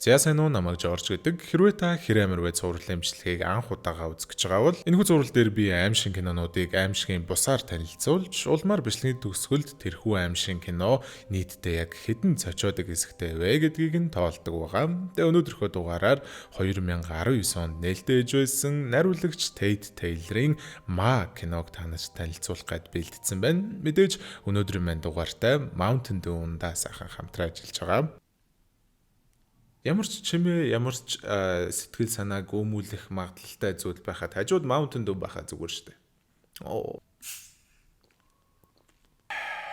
За, сайн уу, намайг Жорж гэдэг. Хэрвээ та Хэр амар вэ цувралын бичлэгийг анх удаага үзэх гэж байгаа бол энэхүү цуврал дээр би аймшгийн кинонуудыг аймшгийн бусаар танилцуулж, улмаар бичлэгийн төгсгөлд тэрхүү аймшгийн кино нийтдээ яг хэдэн цочоодог хэсэгтэй вэ гэдгийг нь тоолдог байгаа. Тэгээ өнөөдрийнхөө дугаараар 2019 онд нээлттэй ээж байсан найруулагч Тейт Тейлорын Ма киног та нарт танилцуулах гээд бэлдсэн байна. Мэдээж өнөөдрийн маань дугаартай Mountain Dew-ндаа сайхан хамтран ажиллаж байгаа. Ямар ч чимээ, ямар ч сэтгэл санааг өмүүлэх магадлалтай зүйл байхад хажууд Mountain Dew байхад зүгээр шүү дээ. Оо.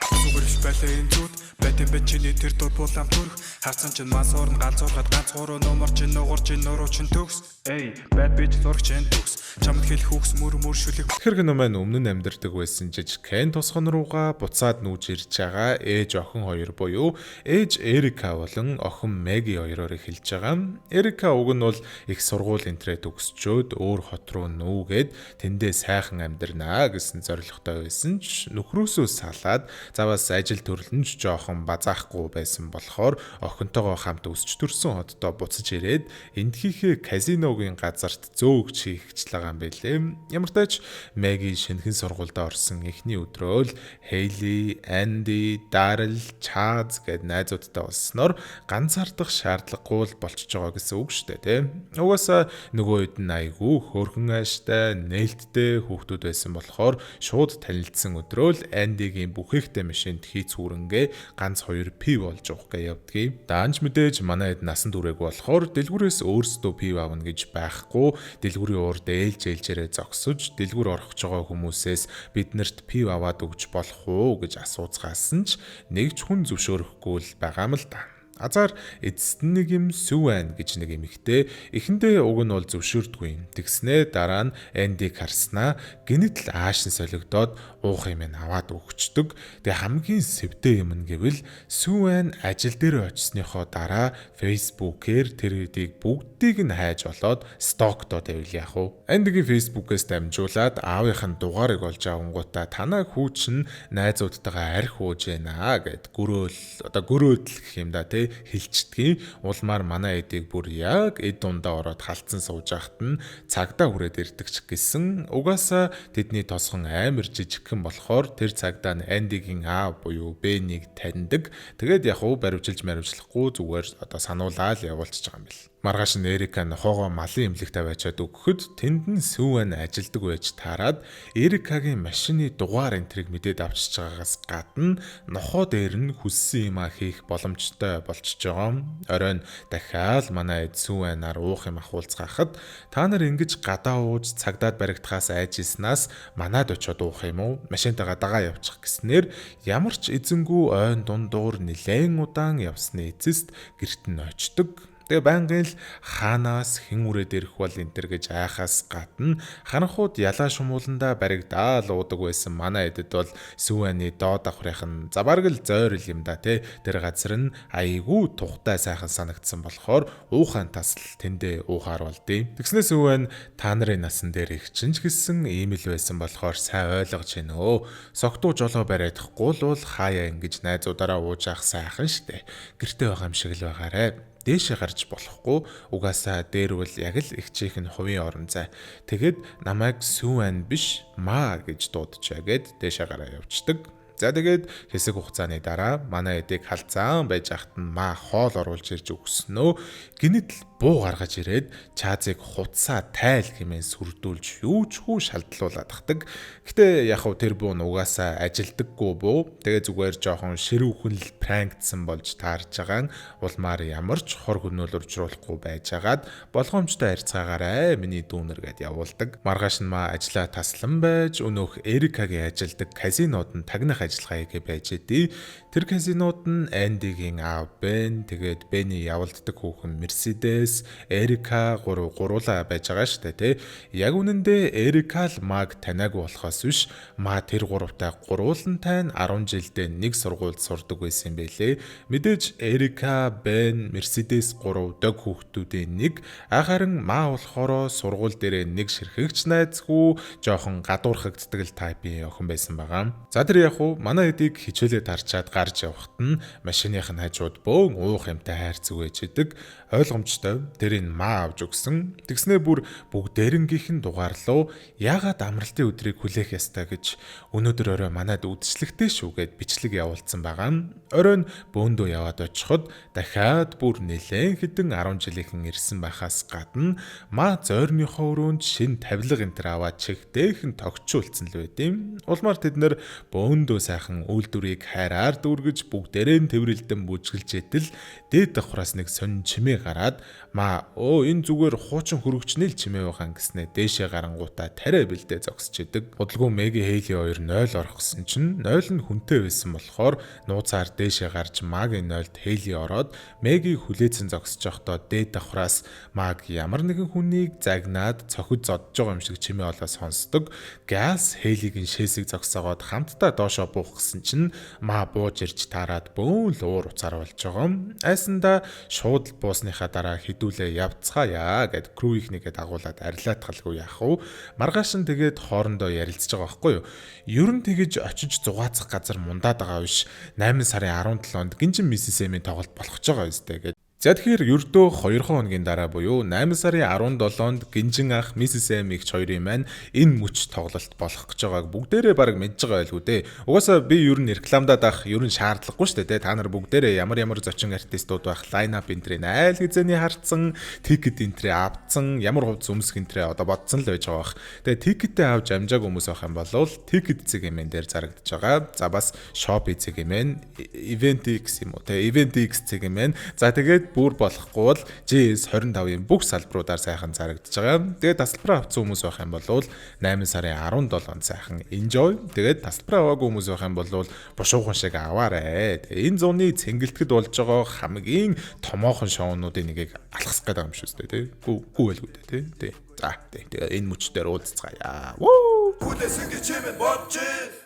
Зүгээр биш байлаа энэ зүуд байтан бэ, чиний тэр дур булаам төрөх харсан чинь мас уурн галзуурхад ганц гурав нумар чинь нугар чинь нуруу чинь төгс. Эй, bad bitch, зураг чинь төгс, чамд хэлэх үгс мөр мөр шүлэг. Тэгэхээр кино маань өмнө нь амьдардаг байсан жижигхэн тосгон руугаа буцаад нүүж ирж байгаа ээж охин хоёр буюу ээж Эрика болон охин Меги хоёроор эхэлж байгаа. Эрика уг нь бол их сургууль энтрээ төгсчөөд өөр хот руу нүүгээд тэндээ сайхан амьдрнаа гэсэн зорилготой байсан ч нөхрөөсөө салаад заваас ажил төрлөн ч жоохон базаахгүй байсан болохоор охинтойгоо хамт өсч төрсөн хотдоо буцаж ирээд эндхийнхээ казиногийн газарт зөөгч хийх гэж байгаа юм байлээ. Ямар ч тач Меги шинэхэн сургуульд орсон эхний өдрөө л Хейли, Анди, Даррел, Чаз гээд найзуудтай болсноор ганцаардах шаардлагагүй л болчихж байгаа гэсэн үг шүү дээ, тий. Угаасаа нөгөө үед нь айгүй хөөрхөн ааштай, нээлттэй хүүхдүүд байсан болохоор шууд танилцсан өдрөө л Андигийн бүхэхтэй машинд хийц хүүрэнгээ ганц хоёр пив болж уух гээ явдгийг. Даанч мэдээж манай хэд насан туршаагүй болохоор дэлгүүрээс өөрсдөө пив авна гэж байхгүй, дэлгүүрийн урд ээлж ээлжээрээ зогсож, дэлгүүр орох гэж байгаа хүмүүсээс биднэрт пив аваад өгч болох уу гэж асууцгаасан ч нэг ч хүн зөвшөөрөхгүй л байгаа юм л да. Азар эцэст нь нэг юм Сүвэн гэж нэг эмэгтэй эхэндээ уг нь бол зөвшөөрдгүй юм. Тэгснээ дараа нь Эндиг харснаа гинэт л аашин солигдоод уух юм н аваад өгчдөг. Тэгээ хамгийн сэвтэй юм нь гэвэл Сүвэн ажил дээр очисныхоо дараа Facebook-ээр тэр хэдийг бүгдийг нь хайж олоод стокдоо тавил яах вэ? Эндигийн Facebook-ээс дамжуулаад аавынх нь дугаарыг олж авангуудаа танаа хүү чинь найзуудтайгаа арх ууж байна гэд гөрөөл, одоо гөрөөдөл гэх юм да, тий, хэлчдгийн. Улмаар манай эдийг бүр яг эд дундаа ороод халтсан сууж байхад нь цагдаа хүрээд ирдэг ч гэсэн угаасаа тэдний тосгон амар жижигхэн болохоор тэр цагдаа нь Андигийн аав буюу Бэнийг таньдаг. Тэгээд яг уу баривчилж маривчлахгүй зүгээр одоо сануулаад явуулчихж байгаа юм бэл. Маргааш нь Эрика нохоогоо малын эмнэлэгт аваачаад өгөхөд тэнд нь Сүүвэн ажилдаг байж таарад Эрикагийн машины дугаар энтрийг мэдээд авчиж байгаагаас гадна нохоо дээр нь хүссэн юмаа хийх боломжтой болчихж байгаа. Оройн дахиад манай эд Сүүвэнаар уух юм ахуулцгаахад та нар ингэж гадаа ууж цагдаад баригдахаас айж иснаас манад очиод уух юм уу? Машинтайгаа дагаа явчих гэснээр ямар ч эзэнгүй ойн дундуур нилээн удаан явсны эцэст гэрт нь очдог. Тэгээ байнгын л хаанаас хэн үрээд ирэх бол энэ төр гэж айхаас гадна харанхууд ялаа шумууландаа баригдаал уудаг байсан манай эдэд бол Сүүэний доод давхрынх нь за бараг л зойрол юм да, тий. Тэр газар нь айгүй тухтай сайхан санагдсан болохоор уухайн тасал тэндээ уухаар болдیں۔ Тэгснээс Сүүэн та нарын насан дээр их чинь ч гэсэн ийм л байсан болохоор сайн ойлгож байна өө. Согтуу жолоо бариадахгүй л бол хаяа ингэж найзуудаараа ууж авах сайхан штэ. Гэртээ байгаа юм шиг л байгаарэ, дээшээ гарч болохгүй, угаасаа дээр бол яг л эгчийнх нь хувийн орон зай. Тэгээд намайг Сүүэн биш, Маа гэж дуудчихаа гэд дээшээ гараа явцдаг. За, тэгээд хэсэг хугацааны дараа манай эдийг халзаан байж ахт нь Маа хоол оруулж ирж өгснөө гинэт л буу гаргаж ирээд Чаазыг хуцаа тайл хэмээн сүрдүүлж юу ч хүү шалдлуулад тахдаг. Гэтэ яг хав тэр буу нь угаасаа ажилдаггүй буу. Тэгээ зүгээр жоохон ширүүхэн л пранктсан болж таарж байгаа. Улмаар ямар ч хор хөнөөл учруулахгүй байжгаад болгоомжтой харьцаагаарай миний дүүнер гэд явуулдаг. Маргааш нь Маа ажлаа таслан байж өнөөх Эрикагийн ажилдаг казинод нь тагнах ажиллагаа хийгээ байж идэв. Тэр казинод нь Андигийн аав Бен, тэгээд Бений явуулддаг хүүхэн Мерседес, Эрика гурав гуруулаа байж байгаа шүү дээ, тий. Яг үнэндээ Эрика л Маг таниагүй болохоос биш, Ма тэр гуравтай гуруулантай нь 10 жилдээ нэг сургуульд сурдаг байсан юм байлээ. Мэдээж Эрика, Бен, Мерседес гурав дог хүүхдүүдийн нэг, харин Ма болохоро сургууль дээрээ нэг ширхэгч найзгүй, жоохон гадуурхагддаг л тайпын охин байсан байгаа. За, тэр яг уу Манай эдийг хичээлээ тарчаад гарч явхад нь машиных нь хажууд бөөн уух юмтай хайрцаг байж идэг. Ойлгомжтой. Тэр энэ маа авч өгсөн. Тэгснээ бүр бүгдээрэнгийнх нь дугаарлуу яагаад амралтын өдрийг хүлээх ёстой гэж өнөөдөр орой манад үдшилэгтэй шүү гэд бичлэг явуулсан байгаа. Оройн бөөндөө яваад очиход дахиад бүр нэлээн хэдэн 10 жилийнхэн ирсэн байхаас гадна маа зойрныхоо өрөөнд шин тавилга энэ төр аваад чихдээхэн тогтчулсан л байд юм. Улмаар тэд нэр бөөндөө сайхан үйлдвэрийг хайраар дүүргэж бүгдээрээ нь тэврэлдэн бүжгэлж идэл дээд давхраас нэг сонин чимээ гараад маа өө энэ зүгээр хуучин хөрөгчний л чимээ байгаа гэснээ дээшээ гарангуудаа тариа бэлдээ зогсож идэг. Удалгүй Меги Хейли хоёр 0 орох гэсэн чинь 0 нь хүнтэй байсан болохоор нууцаар дээшээ гарч Магийн 0-д Хейли ороод Меги хүлээцэн зогсож байхдаа дээд давхраас Маг ямар нэгэн хүнийг загнаад цохид зодж байгаа юм шиг чимээ олоо сонсдог. Газ Хейлигийн шээсийг зогсоогоод хамтдаа доошоо буух гэсэн чинь маа бууж ирж таарад бөөн л уур уцаар болж байгаа. Айсандаа шууд л буусныхаа дараа хідүүлээ явцгаая гэд крүүийнхнийгээ дагуулад арилаатгалгүй яах вэ? Маргааш нь тэгээд хоорондоо ярилцж байгаа байхгүй юу? Ер нь тэгэж очиж зугаацах газар мундаад байгаа биш. 8 сарын 17-нд Гинжин Миссис Эмийн тоглолт болох гэж байгаа үстэй гэд. За тэгэхээр ердөө 2 хоногийн дараа буюу 8 сарын 17-нд Гинжин ах Миссис Эм ихч хоёрын маань энэ мөч тоглолт болох гэж байгааг бүгдээрээ баг мэдж байгаа байлгүй дээ. Угаасаа би ер нь рекламдаад ах ер нь шаардлагагүй шүү дээ. Та нар бүгдээрээ ямар ямар зочин артистууд байх, line up энтрийг айл хэзээний харцсан, ticket энтрээ авцсан, ямар хувцас өмсөх энтрээ одоо бодсон л байж байгаа бах. Тэгээ ticket ээ авч амжааг хүмүүс байх юм бол ticket зэг юм дээр зарагдаж байгаа. За бас shop зэг юм event X юм уу те event X зэг юм. За тэгээд бүр болохгүй бол GS25-ын бүх салбаруудаар сайхан зарагдаж байгаа. Тэгээд тасалбараа авсан хүмүүс байх юм бол 8 сарын 17-нд сайхан enjoy. Тэгээд тасалбараа аваагүй хүмүүс байх юм бол бушуухан шиг аваарэ. Тэгээд энэ зуны цэнгэлтгэд болж байгаа хамгийн томоохон шоунуудын нэгийг алхасах гэдэг юм шүү дээ, тий. Гүү гүү байлгүй дээ, тий. Тий. За тий. Тэгээд энэ мөч дээр уулзцгаая. Вуу! Хүлээсэн гэж чимээ бодож.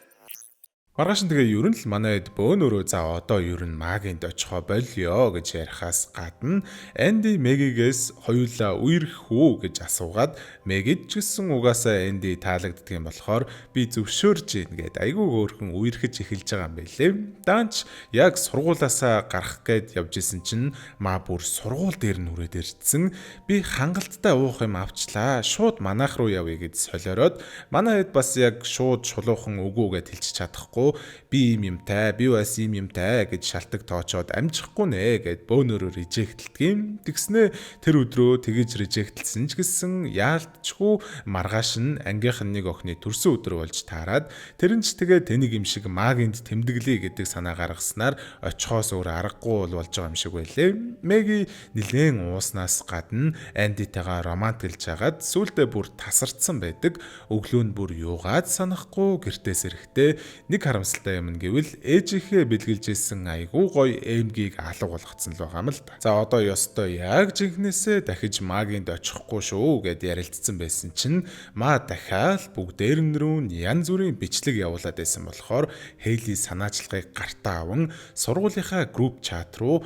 Маргааш нь тэгээ ер нь л манай хэд бөөнөрөө за одоо ер нь Магинд очихоо болио гэж ярихаас гадна Анди Мегигээс хоёулаа үерх үү гэж асуугаад Мегид ч гэсэн угаасаа Анди таалагддаг юм болохоор би зөвшөөрж гин гэд айгүй хөөрхөн үерхэж эхэлж байгаа юм байлээ. Даанч яг сургуулаасаа гарах гээд явж исэн чинь маа бүр сургууль дээр нь хүрээд ирсэн. Би хангалттай уух юм авчлаа. Шууд манайх руу явъя гэд солиороод манай хэд бас яг шууд шулуухан үгүй гэд хэлчих чадахгүй би ийм юмтай, би бас ийм юмтай гэж шалтак тоочоод амжихгүй нэ гэд бөөнөрөө reject лдэг юм. Тэгснээ тэр өдрөө тэгэж reject лсэн ч гэсэн яалтчгүй маргааш нь ангийнх нь нэг охины төрсөн өдөр болж таарад тэр нь ч тэгээ тэнийг юм шиг магинд тэмдэглэе гэдэг санаа гаргаснаар очихоос өөр аргагүй болж байгаа юм шиг байлээ. Меги нилээн ууснаас гадна Андитайгаа романтикалж хагаад сүулдэ бүр тасардсан байдаг. Өглөө нь бүр юугаад санахгүй гэртээс эрэхтэй нэг харамсалтай юм гэвэл ээжийнхээ бэлгэлж исэн айгүй гоё эмгийг алга болгоцсон л байгаа юм л да. За одоо ёстой яг жинхнээсээ дахиж магинд очихгүй шүү гэд ярилцсан байсан чинь маа дахиад бүгдээр нь рүү янз бүрийн бичлэг явуулаад байсан болохоор Хейли санаачлагыг гартаа аван сургуулийнхаа group chat руу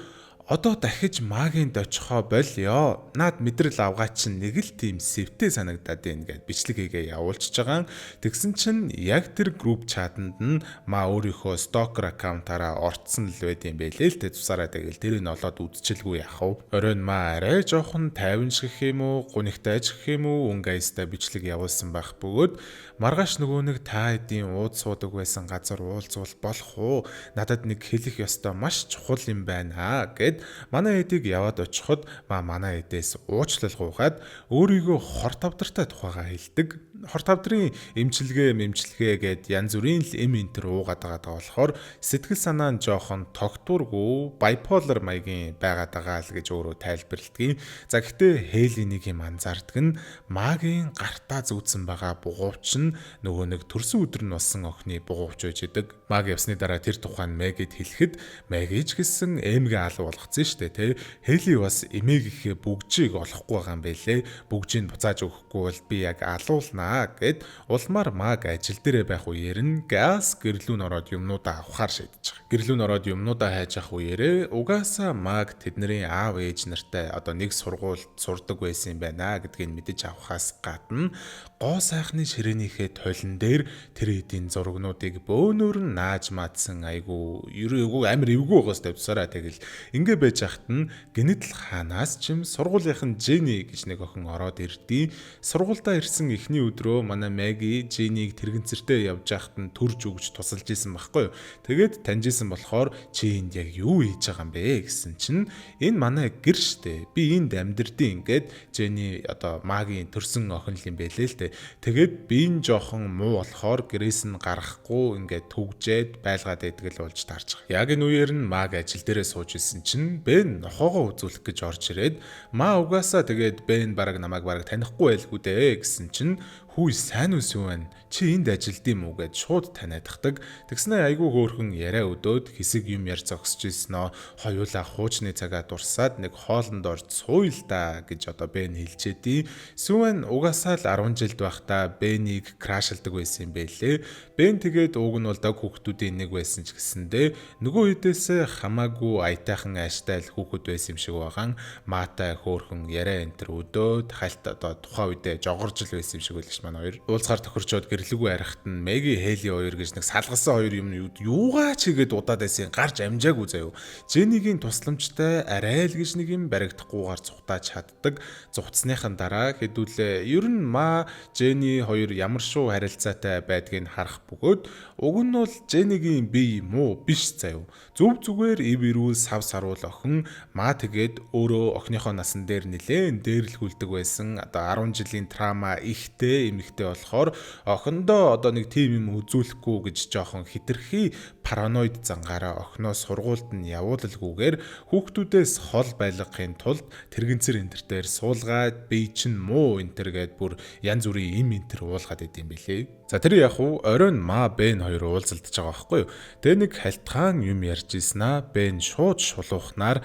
одоо дахиж магинд очихоо болио. Наад мэдрэл авгаа чинь нэг л тийм сэвтэй санагдаад байна гэд бичлэг хийгээ явуулчихж байгаа. Тэгсэн чинь яг тэр group chat анд нь маа өөрийнхөө stalker account аараа орцсон л байд юм байлээ л тэ тусаараа тэгэл тэрийг нь олоод үзчихэлгүй яах вэ? Оройн маа арай жоохон тайван гэх юм уу, гунигтай ч гэх юм уу, өнгө аястай бичлэг явуулсан байх бөгөөд маргааш нөгөө нэг та хэдийн ууд суудаг байсан газар уулзвал болох уу? Надад нэг хэлэх ёстой маш чухал юм байна гэд манай эдийг яваад очиход манай эдээс уучлал гуйгаад өөрийгөө хор тавдартай тухайгаа хэлдэг. Хор тавдрын эмчилгээ мэмчилгээ гэд янз бүрийн л эм энтер уугаад байгаа болохоор сэтгэл санаа нь жоохон тогтворгүй bipolar маягийн байгаад байгаа л гэж өөрөө тайлбарладаг. За гэхдээ Хейли нэг юм анзаардаг нь магийн гартаа зүүцэн байгаа бугуувч нь нөгөө нэг төрсөн өдөр нь болсон охины бугуувч байж идэг. Маг явсны дараа тэр тухайн Мегид хэлэхэд Меги ч гэсэн эмгээ алга болгоцсон шүү дээ, тэ. Хейли бас эмээгийнхээ бүгжийг олохгүй байгаа юм байлээ. Бүгжийг буцааж өгөхгүй бол би яг алуулнаа авнаа гэд улмаар Маг ажил дээрээ байх үеэр нь Газ гэрлүүн ороод юмнуудаа авахар шийдэж байгаа. Гэрлүүн ороод юмнуудаа хайж авах үеэрээ угаасаа Маг тэдний аав ээж нартай одоо нэг сургуульд сурдаг байсан юм байна гэдгийг мэдэж авахаас гадна гоо сайхны ширээнийхээ толон дээр тэр хэдийн зургнуудыг бөөнөр нь нааж маадсан айгу ерөөгүй амар эвгүй байгаас тавьсараа. Тэгэл ингээ байж хахад нь гэнэтл хаанаас ч юм сургуулийнхан Жени гэж нэг охин ороод ирдий. Сургуульдаа ирсэн эхний өдрөө манай Маги Женийг тэрэгцэртэй явж байхад нь төрж өгч тусалж исэн байхгүй юу. Тэгээд таньж исэн болохоор чи энд яг юу хийж байгаа юм бэ гэсэн чинь энэ манай гэр штэ, би энд амьдэрдийн ингээд Жени одоо Магийн төрсөн охин л юм бэлээ л дээ. Тэгээд би энэ жоохон муу болохоор гэрээс нь гарахгүй ингээд түгжээд байлгаад байдаг л болж таарч байгаа. Яг энэ үеэр нь Маг ажил дээрээ сууж исэн чинь Бен нохоогоо үзүүлэх гэж орж ирээд Ма угаасаа тэгээд Бен бараг намайг бараг танихгүй байлгүй дээ гэсэн чинь хүй сайн үс юм байна. Чи энд ажилд юм уу гэд шууд таниадахдаг. Тэгснэ айгүй хөөхөн яриа өдөөд хэсэг юм яр зогсож ирсэн нөө. Хоёулаа хуучны цагаа дурсаад нэг хоолнд орж сууя л да гэж одоо Бен хэлжээдий. Сүүн угаасаа л 10 жилд байхдаа Бенийг crush лдаг байсан юм бэлээ. Бен тэгээд ууг нь бол дог хүүхдүүдийн нэг байсан ч гэсэндээ нөгөө хэдээсээ хамаагүй аятайхан ааштай л хүүхэд байсан юм шиг байгаа. Маатай хөөхөн яриа энэ төр өдөөд хальт одоо тухайн үедээ жогорж л байсан юм шиг байлаа ш манай хоёр. Уулзгаар тохирчоод гэрлэггүй арихт нь Меги Хейли хоёр гэж нэг салгасан хоёр юм юугаа ч хийгээд удаад байсан гарч амжаагүй заяо. Женигийн тусламжтай арай л гэж нэг юм баригдахгүйгээр цухтааж чаддаг. Зугтсныхан дараа хэдүүлээ ер нь Ма Жени хоёр ямар шуу харилцаатай байдгийг харах бөгөөд уг нь бол Женигийн бие муу биш заяо. Зөв зүгээр ив эрүүл сав саруул охин Ма тэгээд өөрөө охиныхоо насан дээр нилээн дээрлэхүүлдэг байсан. Одоо 10 жилийн трама ихтэй эмэгтэй болохоор охиндоо одоо нэг тим юм үзүүлэхгүй гэж жоохон хитрхи параноид зангаараа охиноо сургуульд нь явуулалгүйгээр хүүхдүүдээс хол байлгахын тулд тэрэгэнцэр энтер дээр суулгаад бие чинь муу энтер гээд бүр янз бүрийн им энтер уулгаад идэм бэлээ. За тэр яг уу оройн Ма Бен хоёр уулзалдаж байгаа байхгүй юу. Тэгээ нэг халтгаан юм ярьж ирсэн аа. Бен шууд шулуухнаар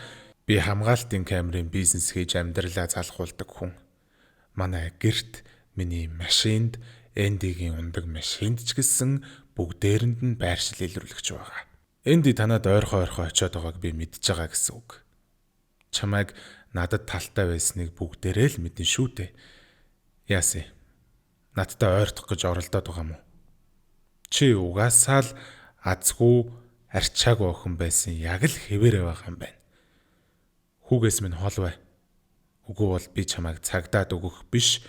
би хамгаалтын камерын бизнес хийж амьдралаа залхуулдаг хүн. Манай гэрт миний машинд Эндигийн ундаг машинд ч гэсэн бүгдээрэнд нь байршил илрүүлэгч байгаа. Энди танад ойрхон ойрхон очиод байгааг би мэдж байгаа гэсэн үг. Чамайг надад талтай байсныг бүгдээрээ л мэдэн шүү дээ. Яасан? Надтай ойртох гэж оролдоод байгаа юм уу? Чи угаасаа л азгүй арчаагүй охин байсан яг л хэвээрээ байгаа юм байна. Хүүгээс минь хол бай. Үгүй бол би чамайг цагдаад өгөх биш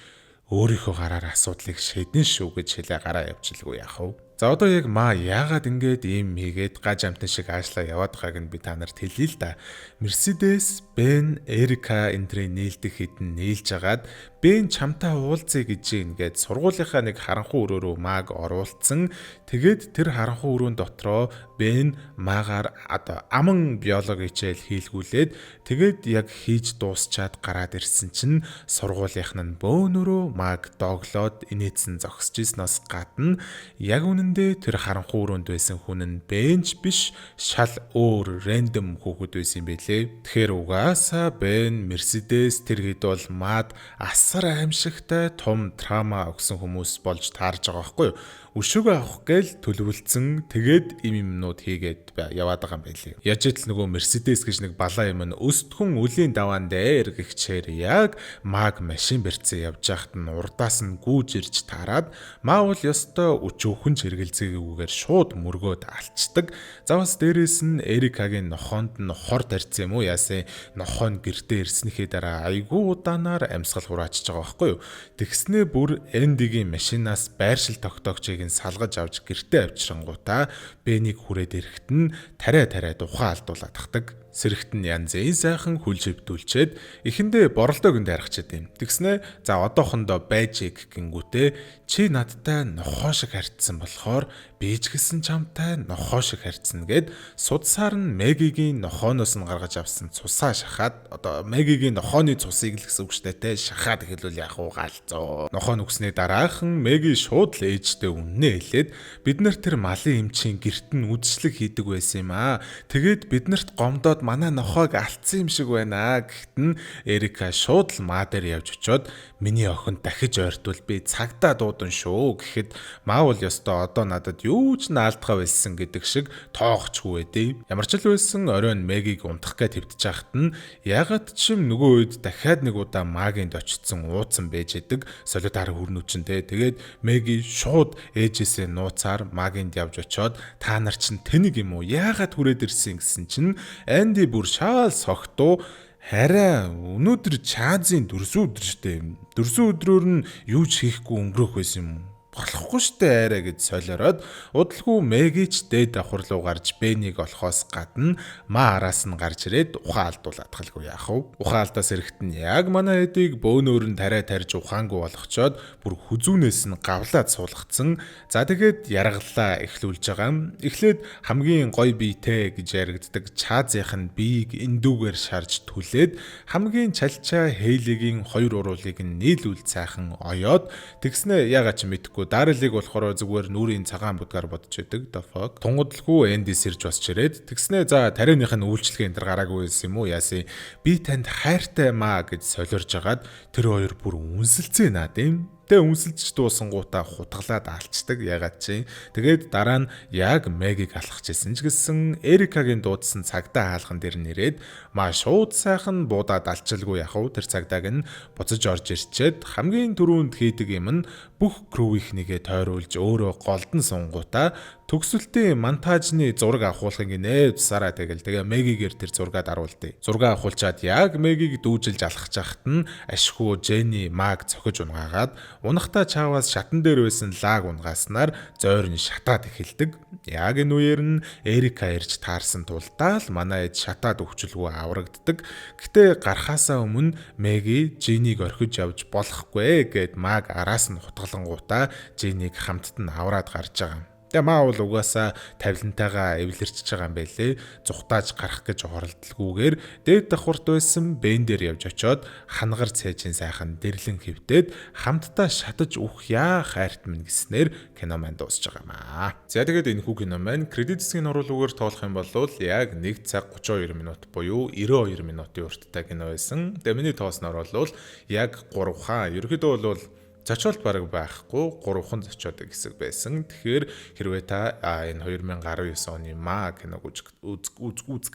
өөрийнхөө гараар асуудлыг шийдэн шүү гэж хэлээ гараа явчихлгүй яах вэ? За одоо яг Ма яагаад ингэж ийм хийгээд гаж амтан шиг аашлаа яваад байгааг нь би та нарт хэлье л да. Мерседес, Бен, Эрика энтрийн нийлдэх хэдэн нийлж агаад Бен чамтай уулзъя гэж ингээд сургуулийнхаа нэг харанхуй өрөө рүү Маг оруулсан. Тэгээд тэр харанхуй өрөөнд дотроо Бен Магаар одоо аман биологи хичээл хийлгүүлээд тэгээд яг хийж дуусчаад гараад ирсэн чинь сургуулийнх нь бөөнөрөө Маг доглоод инээдсэн зогсож ирснээс гадна яг үнэндээ тэр харанхуй өрөөнд байсан хүн нь Бенч биш шал өөр рандом хүүхэд байсан юм байлээ. Тэгэхээр угаасаа Бен, Мерседес тэр хэд бол Мад асар аимшигтай том трама өгсөн хүмүүс болж таарж байгаа байхгүй юу? Өшөөгөө авах гээл төлөвлөсөн. Тэгээд им юмнууд хийгээд яваад байгаа юм байлээ. Яаж итл нөгөө Мерседес гэж нэг балаа юм нь өстгөн үлийн даваан дээр гихчээр яг Маг машин барьцсан явж байхад нь урдаас нь гүүж ирж таарад Маа бол ёстой өчөөхөн чиргэлзээгүйгээр шууд мөргөөд алчдаг. За бас дээрээс нь Эрикагийн нохоонд нь хор тарьсан юм уу яасан нохоо нь гэртээ ирснийхээ дараа айгүй удаанаар амьсгал хураачж байгаа байхгүй юу. Тэгснээ бүр Эндигийн машинаас байршил тогтоогчийг нь салгаж авч гэртээ авчирангуудаа Бэнийг хүрээд ирэхэд нь тариа тариа духаа алдуулаад тахдаг. Сэрэгт нь янзын сайхан хүлж хөвдүүлчээд эхэндээ боролдоог нь дайрахчихэд юм. Тэгснэ за одоохондоо байж гингүүтээ чи надтай нохоо шиг харьцсан болохоор Би ч гэсэн чамтай нохоо шиг харьцна гэд судсаар нь Мэгигийн нохооноос нь гаргаж авсан цусаа шахаад, одоо Мэгигийн нохооны цусыг л гэсэн үг штэ те, шахаад эхэлвэл яах вэ, галзуу. Нохоо нүгсний дараахан Меги шууд л ээжтэй үннээ хэлээд бид нар тэр малын эмчийн герт нь үдшилэг хийдэг байсан юм аа. Тэгээд биднэрт гомдоод манай нохоог алдсан юм шиг байна гэхэд нь Эрика шууд л маа дээр явж очиод миний охин дахиж ойртвол би цагдаа дуудан шүү гэхэд маа бол ёстой одоо надад юу ч наалдгаа байсан гэдэг шиг тоогочгүй байдээ. Ямар ч л байсан оройн Мегиг унтах гэж твдэж байхад нь ягаад ч юм нөгөө үед дахиад нэг удаа Магинд очсон ууцсан байж идэг солиотар хүрнүү чинь те. Тэгээд Меги шууд ээжээсээ нууцаар Магинд явж очиод та нар чинь тэнэг юм уу? Яагаад хүрээд ирсэн гэсэн чинь Анди бүр шаал согтуу хараа өнөөдөр Чазын дөрсөн өдөр штэ. Дөрсөн өдрөөр нь юу ч хийхгүй өнгөрөөх байсан юм уу? Болохгүй штэ арай гэж солиороод удалгүй Мэгич дээд давхар руу гарч Бэнийг олохоос гадна ма араас нь гарч ирээд ухаан алдуулаад халгүй яах вэ? Ухаан алдаас эрэхт нь яг манай эдийг бөөнөөр нь тариа тарьж ухаангүй болгочоод бүр хүзүүнээс нь гавлаад суулгацсан. За тэгээд яргаллаа эхлүүлж байгаа юм. Эхлээд хамгийн гоё биетэй гэж яригддаг Чазынх нь биеийг эндүүгээр шарж түлээд хамгийн чалчаа Хейлигийн хоёр уруулыг нь нийлүүл цайхан оёод тэгснэ ягаад ч мэдэхгүй Дарилыг болохоор зүгээр нүрийн цагаан будгаар бодож идэг. The fuck. Тунгадалгүй Энди сэрж босч ирээд тэгснэ за тариуных нь үйлчлэгээ энэ төр гараагүй байсан юм уу? Яасан би танд хайртай маа гэж солиорж агаад тэр хоёр бүр үнсэлцээ наад юм. Тэгээ үнсэлж дуусангуудаа хутгалаад алчдаг ягаад чи. Тэгээд дараа нь яг Мегиг алхаж исэн ч гэсэн Эрикагийн дуудсан цагдаа хаалган дээр нэрээд маа шууд сайхан буудаад алчилгүй яхав тэр цагдааг нь буцаж орж ирчээд хамгийн түрүүнд хийдэг юм нь бүх crew ийнхнийгээ тойруулж өөрөө голдон сунгуудаа төгсөлтийн монтажны зураг авахуулахын гинэ тусаараа тэгэл тэгээ Мегигээр тэр зургаа даруулдیں۔ Зураг авахулчаад яг Мегиг дүүжилж алхаж байхад нь ашгүй Жени Маг цохиж унгаагаад унахтаа чааваас шатан дээр байсан лаг унгааснаар зойр нь шатаад эхэлдэг. Яг энэ үеэр нь Эрика ирж таарсан тулдаа л манай хэд шатаад өвчлгүй аврагддаг. Гэтэ гарахаасаа өмнө Меги Женийг орхиж явж болохгүй гэд Маг араас нь хутгалангуудаа Женийг хамтд нь авраад гарч байгаа. Тэгээ маа бол угаасаа тавилантайгаа эвлэрчж байгаа юм байлээ. Зүхтааж гарах гэж оролдолгүйгээр дээд давхурт байсан бэн дээр явж очиод хангар цээжин сайхан дэрлэн хэвтээд хамтдаа шатаж үх яа хайрт минь гэснээр кино маань дуусж байгаа юм аа. За тэгээд энэ хүү кино маань кредит хэсгийн оруулуугаар тоолох юм бол яг 1 цаг 32 минут буюу 92 минутын урттай кино байсан. Тэгээ миний тоосноор бол яг 3 хаа ерөөхдөө бол зочиолт бараг байхгүй 3хан зочиодог хэсэг байсан. Тэгэхээр хэрвээ та энэ 2019 оны Ма киног үзэх үзэх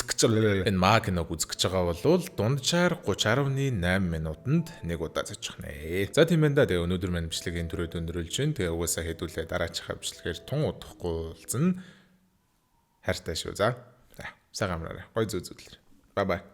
гэж энэ Ма киног үзэх гэж байгаа бол дунджаар 30.8 минутанд нэг удаа зочих нэ. За тийм байна да. Тэгээ өнөөдөр мань бичлэгийн түрээд өндөрлөж байна. Тэгээ угаасаа хэдүүлээ дараачихаа бичлэгээр тун удахгүй уулзна. Хайртай шүү. За. Сайхан амраарай. Гой зүү зүйлэр. Bye bye.